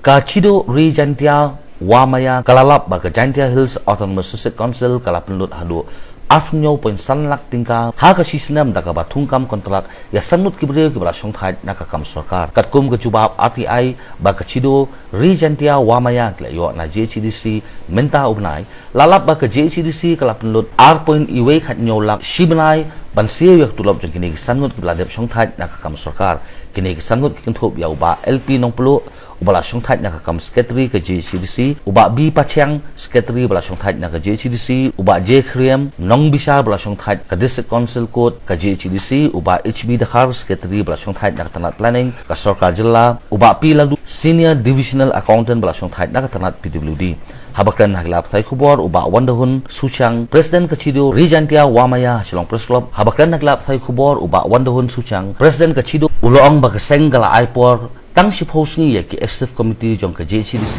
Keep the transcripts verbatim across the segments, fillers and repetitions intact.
Ka Chido Ri Jaintia Wamaya ka la lap ba ka Jaintia Hills Autonomous District Council ka la pynlut haduh arphew point san lak tyngka ha ka shi snem da kaba thungkam kontrak ïa san ngut ki briew kiba la shongthait na ka kam sorkar. Katkum ka jubab R T I ba ka Chido Ri Jaintia Wamaya ki la ïoh na J H A D C mynta u bnai, la lap ba ka J H A D C ka la pynlut ar point wei khat hynñiew lak shi bnai ban siew ïa ka tulop jong kine ki san ngut kiba la dep shongthait na ka kam sorkar. Kine ki san ngut ki kynthup ïa u Bah L P Nongpluh, uba la shongthait na ka kam secretary ka J H A D C, u Bah B Pachiang, secretary ba la shongthait na ka J H A D C, u Bah J Khyriem Nongbishar ba la shongthait ka District Council Court ka J H A D C, u Bah H B Dkhar, secretary ba la shongthait na ka tnat planning ka sorkar jylla, u Bah P Laldu, senior divisional accountant ba la shongthait na ka tnat P W D. Haba kren ha ki lad pathai khubor u Bah Wandahun Suchang, president ka Chido Ri Jaintia Wamaya ha Shillong Press Club. Haba kren ha ki lad pathai khubor u Bah Wandahun Suchang, president ka Chido, u la ong ba ka seng ka la ai por tang shiphew sngi ïa ki executive committee jong ka J H A D C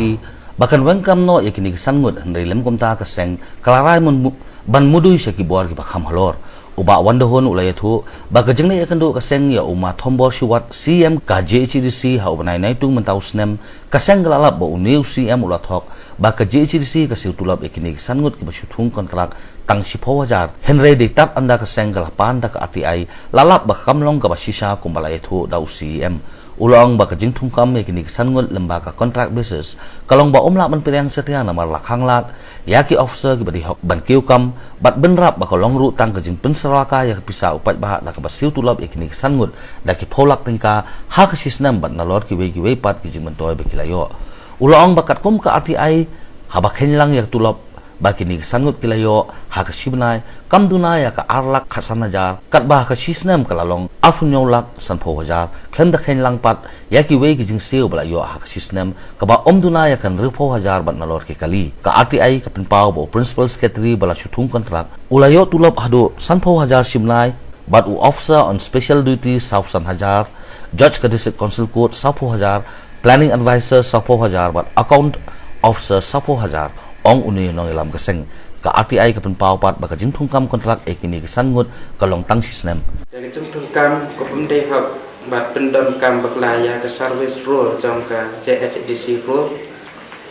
ba kan weng kam noh ïa kine ki san ngut, hynrei lym kumta ka seng ka la rai ban mu-, ban mudui sha ki bor kiba kham halor. U Bah Wandahun u la ïathuh ba ka jingleit ïakynduh ka seng ïa u Ma Thombor Shiwat, C E M ka J H A D C ha u bnai Naitung mynta u snem, ka seng ka la lap ba une u C E M u la thok ba ka J H A D C ka siew tulop ïa kine ki san ngut kiba shu thung kontrak tang shiphew hajar. Hynrei dei tad ynda ka seng ka la pan da ka R T I, la lap ba kam long kaba shisha kumba la ïathuh da u C E M. U la ong ba ka jingthungkam ïa kine ki san ngut lyngba ka contract basis ka long ba ym lah ban pdiang satia namar la khanglad ïa ki officer kiba dei hok ban kiew kam, bad bynrap ba ka long ruh tang ka jingpynsyrwa ka ïa ka pisa u paidbah da kaba siew tulop ïa kine ki san ngut da ki phew lak tyngka ha ka shi snem bad nalor kiwei kiwei pat ki jingmyntoi ba ki la ïoh. U la ong ba katkum ka R T I, haba kheiñ lang ïa ka tulop ba kine ki san ngut ki la ïoh ha ka shi bnai kam duna ïa ka ar lak khatsan hajar, katba ha ka shi snem ka la long arphew hynñiew lak sanphew hajar. Khlem da kheiñ lang pat ïa kiwei ki jingsiew ba la ïoh ha ka shi snem kaba ym duna ïa ka hynriewphew hajar bad nalor ki kali. Ka R T I ka pynpaw ba u principal secretary ba la shu thung kontrak u la ïoh tulop haduh sanphew hajar shi bnai, bad u officer on special duty sawphew san hajar, judge ka District Council Court sawphew hajar, planning advisor sawphew hajar bad account officer sawphew hajar, ong une u nongïalam ka seng. Ka R T I ka pynpaw pat ba ka jingthungkam kontrak ïa kine ki san ngut ka long tang shi snem. Ka jingthungkam ka pynbeit hok bad pyndonkam bakla ïa ka service rule jong ka J H A D C rule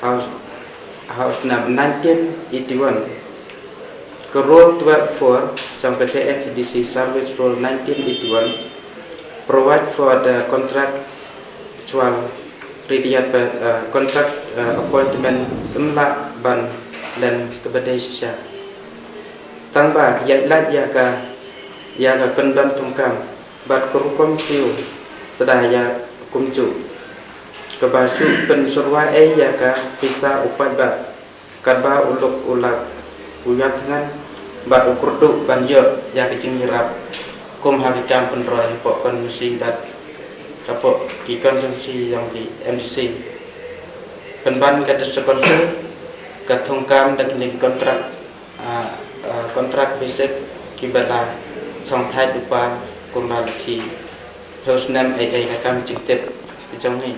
ha u snem nineteen eighty-one. Ka Rule twelve four jong ka J H A D C Service Rule nineteen eighty-one provide for the contractual retired, uh, contract, uh, appointment, ym lah ban len kaba dei shisha. Tang ba ïaid lad ïa ka, ïa ka kyndon thungkam bad ka rukom siew tda ïa kumjuh, kaba shu pynsyrwa ei ïa ka pisa u paidbah, katba u lok u lak, u ïathngan bad u kyrduh ban ïoh ïa ka jingïarap kum ha ki kam pynroi hapoh constituency bad hapoh ki constituency jong ki M D C. Pynban ka District Council ka thungkam da kine ki kontrak, ah, ah, kontrak basic kiba la shongthait lypa kumba la shu snem ei ei na kam jingtip jong ngi.